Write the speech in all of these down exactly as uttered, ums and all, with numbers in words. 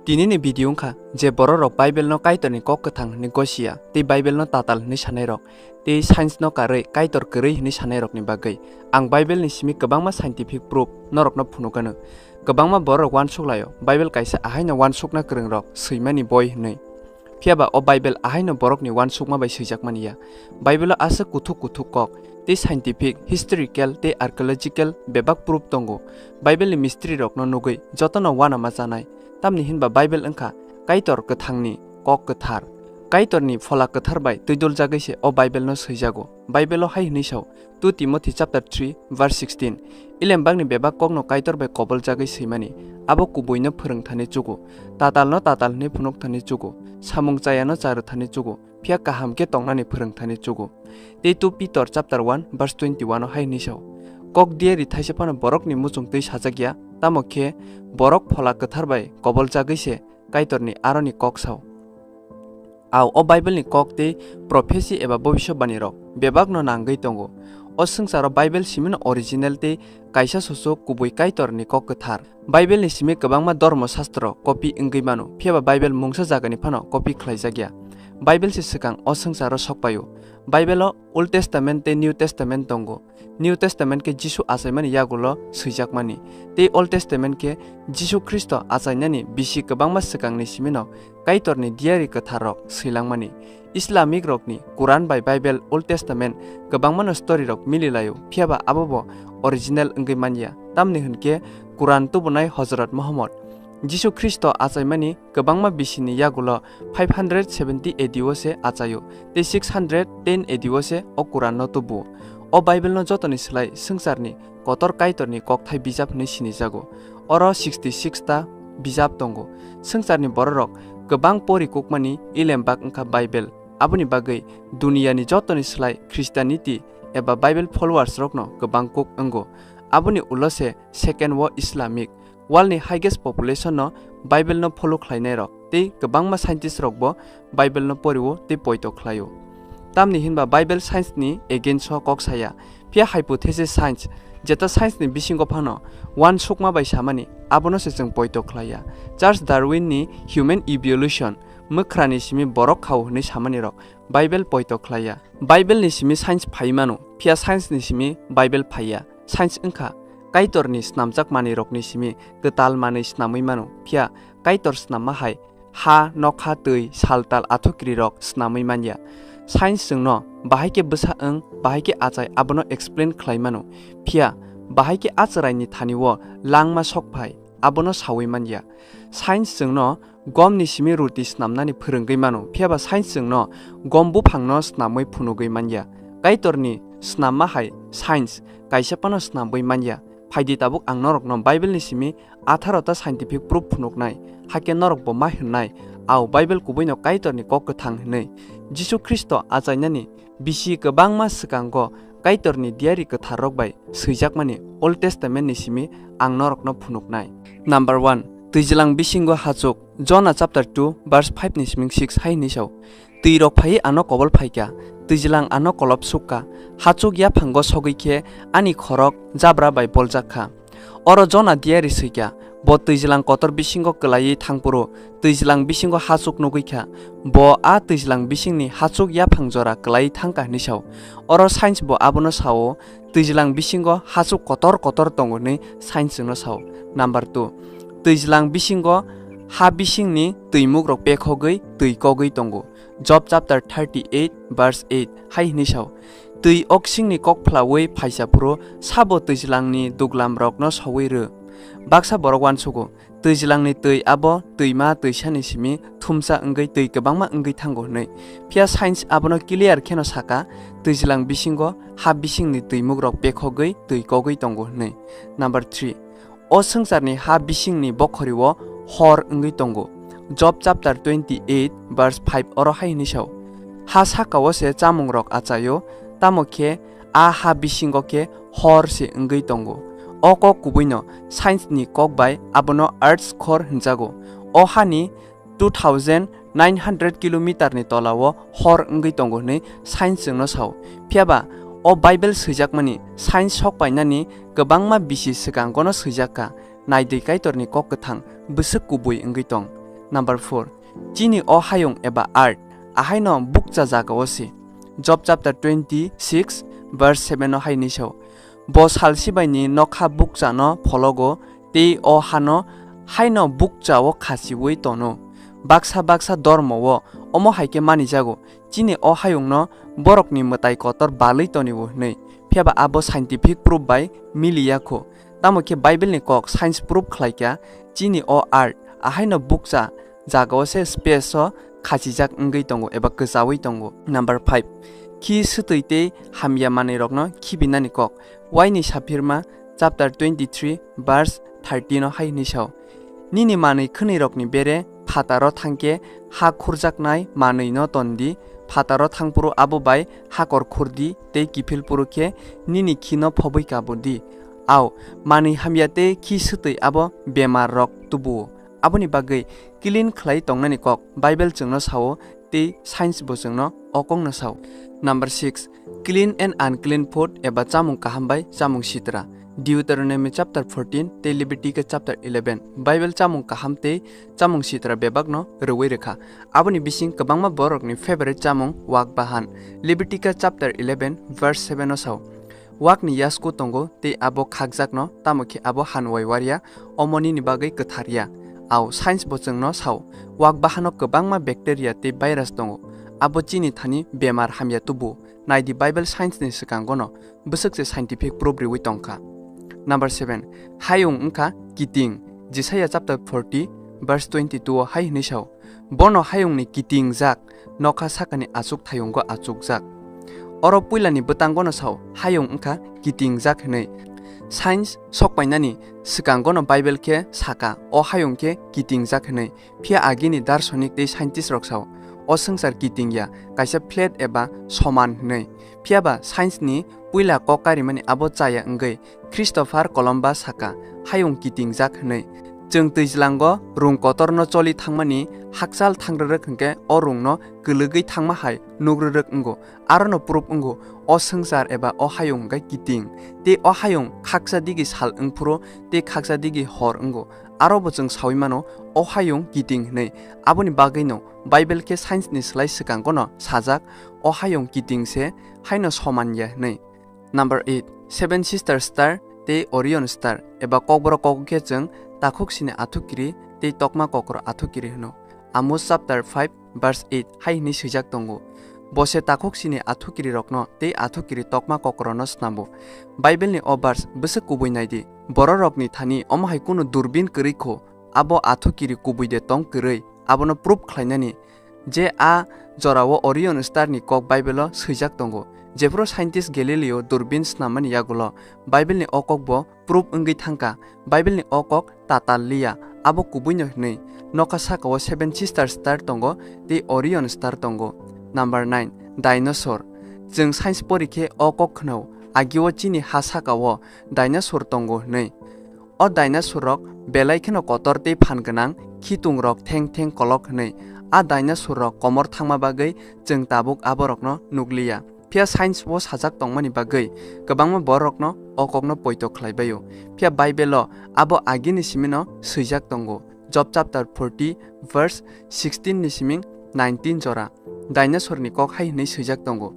Tinini video wngkha je bororok Bible no Kaitorni kok kwthang hwnwi gosia tei Bible no tatal hwnwi sanairok tei science no karwi Kaitor kwrwi hwnwi sanairokni bagwi. Ang Bible ni simi kwbangma scientific proof norokno phunukgano. Kwbangma bororok uansuk laio Bible kaisa ahaino uansukna kwrwngrok swimani boi hwnwi. Phiyaba o Bible ahaino borokni uansukma bai swijakmani ya. Bible o aswk kuthuk kuthuk kok tei scientific, historical tei archaeological bebak proof tongo. Bible ni mistrirokno nugwi jotono uanama chanai. Tamni hinba Bible wngkha Kaitor kwthangni kok kwthar. Kaitorni phola kwthar bai twidoljagwi se o Bible no swijago. Bible o hai hwnwi sao, two Timothy chapter three verse sixteen, "Ilembakni bebak kokno Kaitor bai koboljagwi swimani, abo kubuino phwrwngthani chugo, tatalno tatal hwnwi phunukthani chugo, samung chayano charwthani chugo, phiya kaham khe tongnani phwrwngthani chugo." Tei two Pitor chapter one verse twenty-one o hai hwnwi sao, "Kok diari thaisa phano borokni muchung twi sajak ya, tamo khe borok phola kwthar bai koboljagwi se Kaitorni aroni kok sao." Ao, o Bible ni kok tei prophecy eba bobiswbani rok bebak no nangwi tongo. O swngcharo Bible simi no original tei kaisa suchuk kubui Kaitor ni kok kwthar. Bible ni simi kwbangma dhormo shastro copy wngwi mano, phiyaba Bible mungsa jagani phano copy khlaijak ya. Bible se swkang o swngcharo sokpaio. Bible o Old Testament tei New Testament tongo. New Testament khe Jisu achaimani yagulo swijakmani, tei Old Testament khe Jisu Khristo achainani bisi kwbangma swkangni simino Kaitorni diary kwtharrok swilangmani. Islamic rokni Quran bai Bible, Old Testament kwbangmano story rok mililaio, phiyaba abobo original wngwi manya, tamni hwnkhe Quran tubunai Hozrot Muhammad Jisu Khristo achaimani kwbangma bisini yagulo five hundred seventy A D o se achaio, tei six hundred ten A D o se o Quran no tubuo. O Bible no jotoni slai swngcharni kotor Kaitorni kokthai bijap hwnwi sinijago. Oro sixty six ta bijap tongo. Swngcharni bororok kwbang pori kukmani ilembak wngkha Bible. Aboni bagwi duniyani jotoni slai Christianity eba Bible followers rokno kwbang kuk wngo. Aboni ulo se second o Islamic. World ni highest population no Bible no follow khlainai rok tei kwbangma scientist rok bo Bible no porio tei poito khlaio. Tamni hinba Bible science ni against o kok saya. Phiya hypothesis science, jeta science ni bisingo phano uansukma bai samani, abono se chwng poito khlaiya. Charles Darwin ni human evolution, mwkhrani simi borok khao hwnwi samani rok Bible poito khlaiya. Bible ni simi science phai mano, phiya science ni simi Bible phaiya. Science wngkha Kaitorni snamjak manwirokni simi kwtal manwi snamwi mano, phiya Kaitor snamma hai ha, nokha, twi, saltal, athukiri rok snamwi manya. Science chwngno bahai khe bwsa wng, bahai khe achai, abono explain khlai mano, phiya bahai khe a chwraini thani o langma sok phai, abono saui manya. Science chwngno gomni simi ruti snamnani phwrwngwi mano, phiyaba science chwngno gom buphangno snamwi phunugwi manya. Kaitorni snamma hai science kaisa phano snamwi manya. Phaidi tabuk ang norokno Bible ni simi atharo ta scientific proof phunuknai, hakhe norok bo ma hwnnai, ao Bible kubuino Kaitorni kok kwthang hwnwi. Jisu Khristo achainani bisi kwbangma swkango Kaitorni diary kwtharrok bai swijakmani Old Testament ni simi ang norokno phunuknai. Number one, twijlang bisingo hachuk. Jona chapter two verse five ni siming six hai hwnwi sao, "Twi rok phaiwi ano kobol phaikha, twijlang ano kolop sukha, hachuk yaphango sogwi khe ani khorok jabra bai boljak kha." Oro Jona diary swikha, bo twijlang kotor bisingo kwlaiwi thangphuru twijlang bisingo hachuk nugwi kha. Bo a twijlang bisingni hachuk yaphang jora kwlaiwi thangkha hwnwi sao. Oro science bo abono sao, twijlang bisingo hachuk kotor kotor tongo hwnwi science chwngno sao. Number two, twijlang bisingo ha bisingni twi mukrok pekhogwi twi kogwi tongo. Job chapter thirty eight verse eight hai hwnwi sao, "Twi oksingni kok phlaui phaisa phuru sabo twijlangni duglamrokno soui rw?" Baksa borok uansugo, twijlangni twi abo twima twisani simi thumsa wngwi twi kwbangma wngwi thango hwnwi. Phiya science abono clear kheno saka, twijlang bisingo ha bisingni twi mukrok pekhogwi twi kogwi tongo hwnwi. Number three, o swngcharni ha bisingni bokhorwi-o hor wngwi tongo. Job chapter twenty eight verse five oro hai hwnwi sao, "Ha saka-o se chamungrok achaio, tamo khe a ha bisingo khe hor se wngwi tongo." O kok kubuino science ni kok bai abono Earth's core hwnjago. O hani two thousand nine hundred kilometer ni tola-o hor wngwi tongo hwnwi science chwngno sao. Phiyaba o Bible swijakmani science sok painani kwbangma bisi swkangono swijakkha. Naidi Kaitorni kok kwthang bwswk kubui wngwi tong. Number four, chini o hayung eba earth ahaino bukcha jagao se. Job chapter twenty-six verse seven o hai hinwi sao, "Bo sal sibaini nokha bukchano phologo, tei o hano haino bukchao khasiui tono." Baksa baksa dormo-o omo hai khe manijago, chini o hayungno borokni mwtai kotor balwi tonio hwnwi, phiya ba abo scientific proof bai miliya kho. Tamo khe Bible ni kok science proof khlai kha, chini o earth ahaino bukcha jagao se space o khachijak wngwi tongo eba kwchaui tongo. Number five, khi swtwi tei hamya manwi rokno khibinani kok. Waini saphirma chapter twenty-three verse thirteen o hai hinwi sao, "Nini manwi khwnwi rokni bere phataro thangkhe ha khurjaknai manwi no ton di, phataro thangphuru abo bai hakor khur di tei kiphil phuru khe nini khino phobwi kabur di." Au, manwi hamya tei khi swtwi abo bemar rok tubuo. Aboni bagwi clean khlai tongnani kok Bible chwngno sao tei science bo chwngno o kokno sao. Number six, clean and unclean food eba chamung kaham bai chamung sitra. Deuteronomy chapter fourteen tei Leviticus chapter eleven Bible chamung kaham tei chamung sitra bebakno rwui rwkha. Aboni bising kwbangma borokni favorite chamung wak bahan. Leviticus chapter eleven verse seven o sao, "Wakni yasku tongo tei abo khakjakno, tamo khe abo hanwai warya, omo nini bagwi kwtharya." Au, science bo chwngno sao, wak bahano kwbangma bacteria tei virus tongo, abo chini thani bemar hamya tubu. Naidi Bible science ni swkangono bwswk se scientific proof riui tongkha. Number seven, hayung wngkha kiting. Jisaiya chapter forty verse twenty-two o hai hinwi sao, "Bono hayungni kiting jak, nokha sakani achuk thayungo achukjak." Oro puilani bwtangono sao, hayung wngkha kiting jak hinwi. Science sokpainani swkangono Bible khe saka, o hayung khe kiting jak hinwi. Phiya agini darsonik tei scientist rok sao, o swngchar kiting ya, kaisa flat eba soman hinwi. Phiya ba science ni puila kok karimani abo chaya wngwi Christopher Columbus saka, hayung kiting jak hinwi. Chwng twijlango rung kotorno choli thangmani hakchal thangrwrwk hwnkhe o rungno kwlwgwi thangma hai nugrwrwk wngo. Arono proof wngo, o swngchar eba o hayung hwnkhe kiting. Tei o hayung khaksa digi sal wngphuru tei khaksa digi hor wngo. Aro bo chwng saui mano, o hayung kiting hinwi. Aboni bagwino Bible khe science ni slai swkangono sajak, o hayung kiting se, haino soman ya hinwi. Number eight, Seven Sister Star tei Orion Star eba kokborok kok khe chwng takhuk sini athukiri tei tokma kokro athukiri hwno. Amos chapter five verse eight hai hinwi swijak tongo, "Bo se takhuk sini athukiri rokno tei athukiri tokma kokrono snamo." Bible ni o verse bwswk kubui nai di. Bororokni thani omo hai kunu durbin kwrwi kho, abo athukiri kubui de tong kwrwi, abono proof khlainani. Je a jorao Orion star ni kok Bible o swijak tongo. Jephru scientist Galileo durbin snammani yagulo Bible ni o kok bo proof wngwi thangkha. Bible ni o kok tatal liya, abo kubuino hinwi. Nokha sakao Seven Sister Star tongo tei Orion Star tongo. Number nine, Dinosaur. Chwng science pori khe o kok khnao, agio chini ha sakao dinosaur tongo hinwi. O dinosaur rok belai kheno kotor tei phan gwnang, khitung rok theng theng kolok hinwi. A dinosaur rok komor thangma bagwi chwng tabuk aborokno nukliya. Phiya science o sajak tongmani bagwi kwbangma borokno o kokno poito khlai baio. Phiya Bible o abo agini simino swijak tongo. Job chapter forty verse sixteen ni siming nineteen jora. Dinosaur ni kok hai hinwi swijak tongo,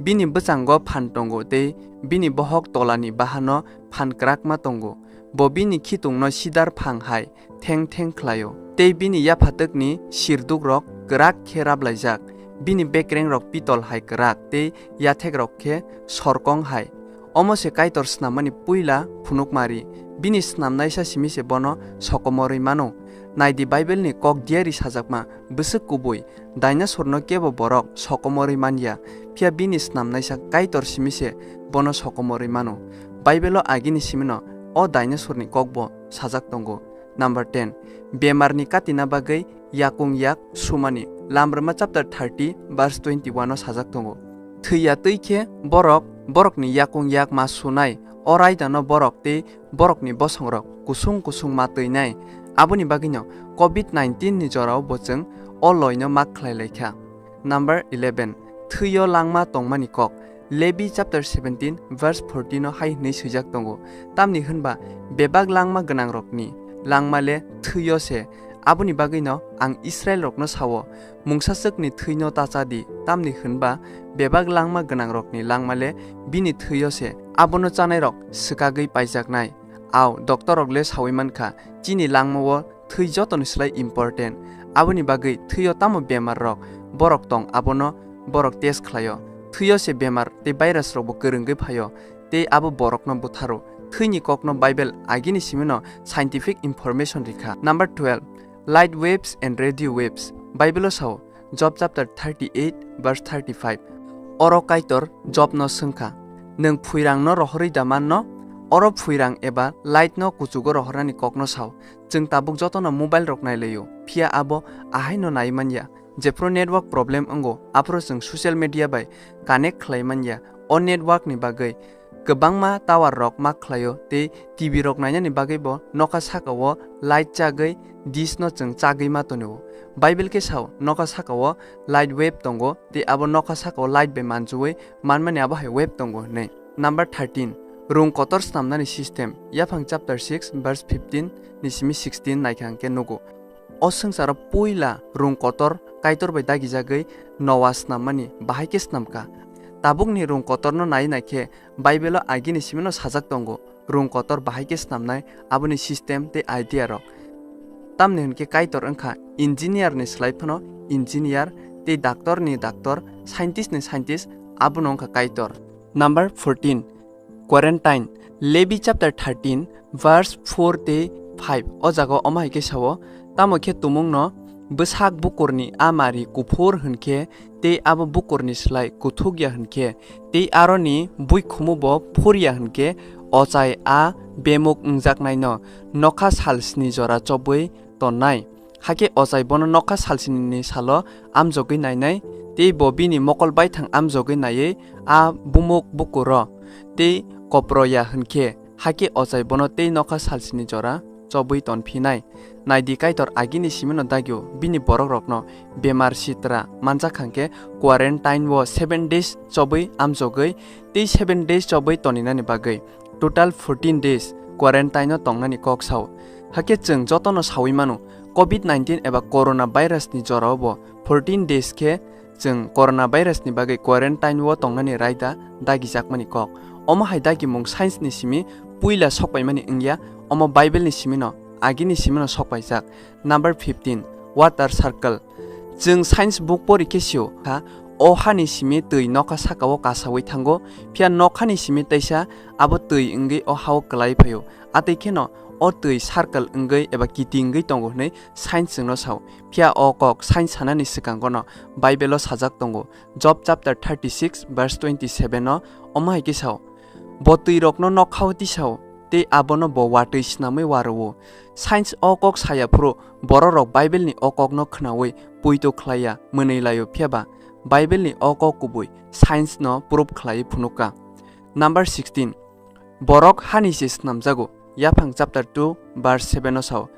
"Bini bwchango phan tongo tei bini bohok tolani bahano phan kwrakma tongo. Bo bini khitungno sidar phang hai theng theng khlaio. Tei bini yaphatwkni sirdukrok kwrak khe rablaijak. Bini bekrengrok pitol hai kwrak tei yathekrok khe sorkong hai. Omo se Kaitor snammani puila phunukmari. Bini snamnaisa simi se bono sokomorwi mano." Naidi, Bible ni kok diari sajakma bwswk kubui. Dinosaur no kebo borok sokomorwi man ya, phiya bini snamnaisa Kaitor simi se bono sokomorwi mano. Bible o agini simino o dinosaur ni kok bo sajak tongo. Number ten, bemar ni katina bagwi yakung yak sumani. Lamrwma chapter thirty verse twenty-one o sajak tongo, "Thwi ya twi khe borok borokni yakung yak ma sunai, o raidano borok tei borokni bosongrok kusung kusung ma twinai." Aboni bagwino covid nineteen ni jorao bo chwng o loino mak khlai lai kha. Number eleven, thwio langma tongmani kok. Levi chapter seventeen verse fourteen o hai hwnwi swijak tongo, "Tamni hwnba bebak langma gwnangrokni langma le thwio se, Aboni bagwino ang Israilrokno sao, mungsaswkni thwino ta cha di, tamni hwnba bebak langma gwnangrokni langma le bini thwio se, abono chanairok swkagwi paijaknai. Ao, doktorrok le saui man kha, chini langmao thwi jotoni slai important. Aboni bagwi thwio tamo bemarrok borok tong, abono borok test khlaio. Thwio se bemar tei virusrokbo kwrwngwi phaio, tei abo borokno butharo. Thwini kokno Bible agini simino scientific information rikha. Number twelve, light waves and radio waves. Bible-o sao, Job chapter thirty-eight, verse thirty-five. Oro Kaitor Jobno swngkha, "Nwng phuirangno rohorwi da manno?" Oro phuirang eba light-no kuchugo rohornani kokno sao. Chwng tabuk jotono mobile rok nailaio, phiya abo ahaino nai manya. Jephru network problem wngo, aphuru chwng social media bai connect khlai manya. O network ni bagwi kwbangma tower rok mak khlaio tei T V rok nainani bagwi bo nokha sakao light chagwi dish no chwng chagwi ma tonio. Bible khe sao, nokha sakao light wave tongo tei abo nokha sakao light bai manchuwi manmani abo hai wave tongo hwnwi. Number thirteen, rung kotor snamnani system. Yaphang chapter six verse fifteen ni simi sixteen naikha hwnkhe nugo. O swngcharo puila rung kotor Kaitor bai dagijagwi Noa snammani bahai khe snamkha. Tabukni rung kotorno nai naikhe Bible-o agini simino sajak tongo, rung kotor bahai khe snamnai, aboni system tei idea rok. Tamni hwnkhe Kaitor wngkha engineer ni slai phano engineer, tei doctor ni doctor, scientist ni scientist, abono wngkha Kaitor. Number fourteen, quarantine. Levi chapter thirteen, verse four tei five. O jaga omo hai khe sao, "Tamo khe tumungno bwsak bukurni a mari kuphur hwn khe, tei abo bukurni slai kuthuk ya hwn khe, tei aroni buikhumu bo phur ya hwn khe, ochai a bemuk wngjaknaino nokha sal sni jora chobwi tonnai." Hakhe ochai bono nokha salsinini salo amjogwi nainai, tei bo bini mokol baithang amjogwi naiwi a bumuk bukuro tei kopro ya hwn khe, hakhe ochai bono tei nokha salsini jora chobwi tonphinai. Naidi, Kaitor agini simino dagio bini borokrokno bemar sitra manjak hwn khe quarantine o seven days chobwi amjogwi tei seven days chobwi toninani bagwi total fourteen days quarantine o tongnani kok sao. Hakhe chwng jotono saui mano, covid nineteen eba corona virus ni jorao bo fourteen days khe chwng corona virus ni bagwi quarantine o tongnani raida dagijakmani kok. Omo hai dagimung science ni simi puila sokpaimani wngya, omo Bible ni simino agini simino sokpaijak. Number fifteen, water circle. Chwng science book pori khe sio kha, o hani simi twi nokha sakao kasaui thango, phiya nokhani simi teisa abo twi wngwi o hao kwlai phaio. Atwi kheno o twi circle wngwi eba kiti wngwi tongo hwnwi science chwngno sao. Phiya o kok science sanani swkangono Bible-o sajak tongo. Job chapter thirty-six verse twenty-seven o omo hai khe sao, "Bo twirokno nokhao tisao, tei abono bo watwi snamwi warwo." Science o kok saya phuru bororok Bible-ni o kokno khnaui poito khlaiya, mwnwi laio, phiya ba Bible-ni o kok kubui science-no proof khlaiwi phunukha. Number sixteen, borok hani se snamjago. Yaphang chapter two verse seven o sao,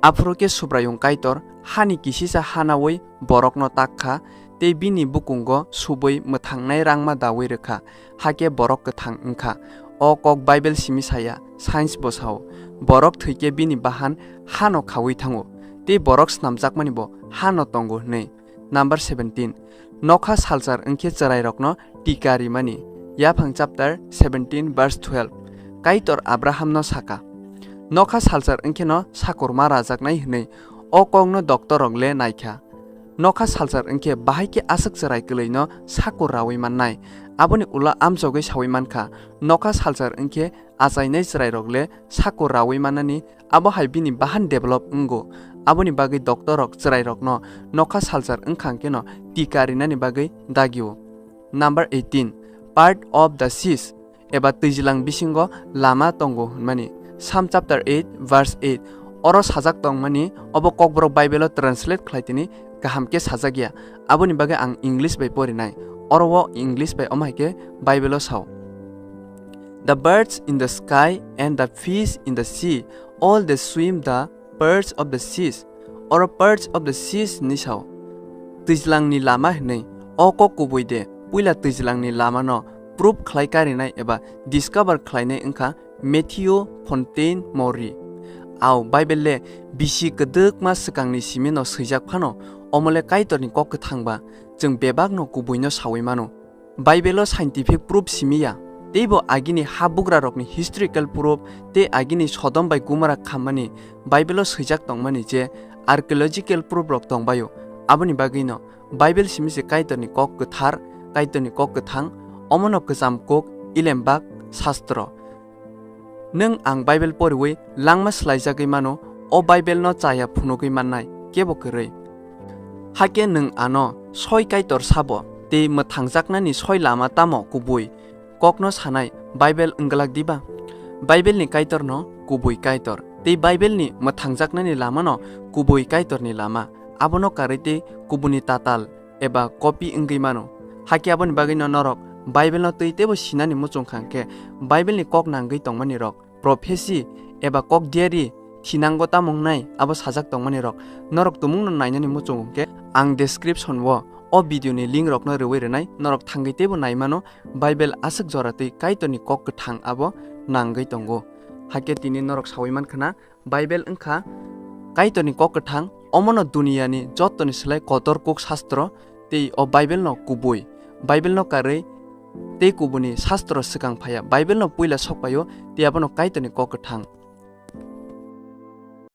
"Aphuru khe Subraiyung Kaitor hani kisisa hanaui borokno tak kha, tei bini bukungo subui mwthangnai rangma daui rwkha, hakhe borok kwthang wngkha." O kok Bible simi saya, science bo sao, borok thwikhe bini bahan hano khaui thango, tei borok snamjakmani bo hano tongo hwnwi. Number seventeen, nokha salchar wngkhe chwrairokno tika rimani. Yaphang chapter seventeen verse twelve. Kaitor Abrahamno saka, "Nokha salchar wngkheno sakurma rajaknai," hwnwi. O kokno doktorrok le naikha. Nokha salchar wngkhe bahai khe aswk chwrai kwlwino sakur raui mannai. Aboni ulo amjogwi saui mankha, nokha salchar wngkhe achainai chwrairok le sakur raui mannani, abo hai bini bahan develop wngo. Aboni bagwi doktorrok chwrairokno nokha salchar wngkha hwnkhe no tika rinani bagwi dagio. Number eighteen, part of the seas, eba twijlang bisingo lama tongo hwnmani. Psalm chapter eight verse eight, oro sajak tongmani, obo Kokborok Bible-o translate khlai tini kaham khe sajak ya, aboni bagwi ang English bai porinai. Oro o English bai omo hai khe Bible-o sao, "The birds in the sky and the fish in the sea, all they swim the parts of the seas." Oro parts of the seas ni sao, twijlangni lama hwnwi. O kok kubui de puila twijlangni lamano proof khlai karinai eba discover khlainai wngkha Matthew Fontaine Maury. Ao, Bible le bisi kwdwkma swkangni simi no swijak phano, omo le Kaitorni kok kwthang ba, chwng bebak no kubui no saui mano. Bible o scientific proof simi ya, teibo agini habugra rokni historical proof tei agini Sodom bai Gomora khammani Bible o swijak tongmani je archaeological proof rok tongbaio. Aboni bagwi no Bible simi se Kaitorni kok kwthar, Kaitorni kok kwthang, omono kwcham kuk, ilembak, sastro. Nwng ang Bible poriwi langma swlaijagwi mano, o Bible no chaya phunugwi mannai kebo kwrwi. Hakhe nwng ano soi Kaitor sabo, tei mwthangjaknani soi lama tamo kubui, kokno sanai Bible wngwlak diba? Bible ni Kaitor no kubui Kaitor, tei Bible ni mwthangjaknani lama no kubui Kaitor ni lama. Abono karwi tei kubuni tatal eba copy wngwi mano. Hakhe aboni bagwi no norok Bible no twi teibo sinani muchung kha hwnkhe, Bible ni kok nangwi tongmani rok, prophecy eba kok diary, thinango tamo wngnai abo sajak tongmani rok, norok tumung no nainani muchung hwnkhe, ang description o o video ni link rok no rwui rwnai, norok thangwi teibo nai mano, Bible aswk jora twi Kaitor ni kok kwthang abo nangwi tongo. Hakhe tini norok saui mankha na, Bible wngkha Kaitorni kok kwthang, omono duniyani jottoni slai kotor kuk sastro, tei o Bible no kubui. Bible no karwi tei kubuni sastro swkang phaiya. Bible no puila sokpaio, tei abono Kaitorni kok kwthang.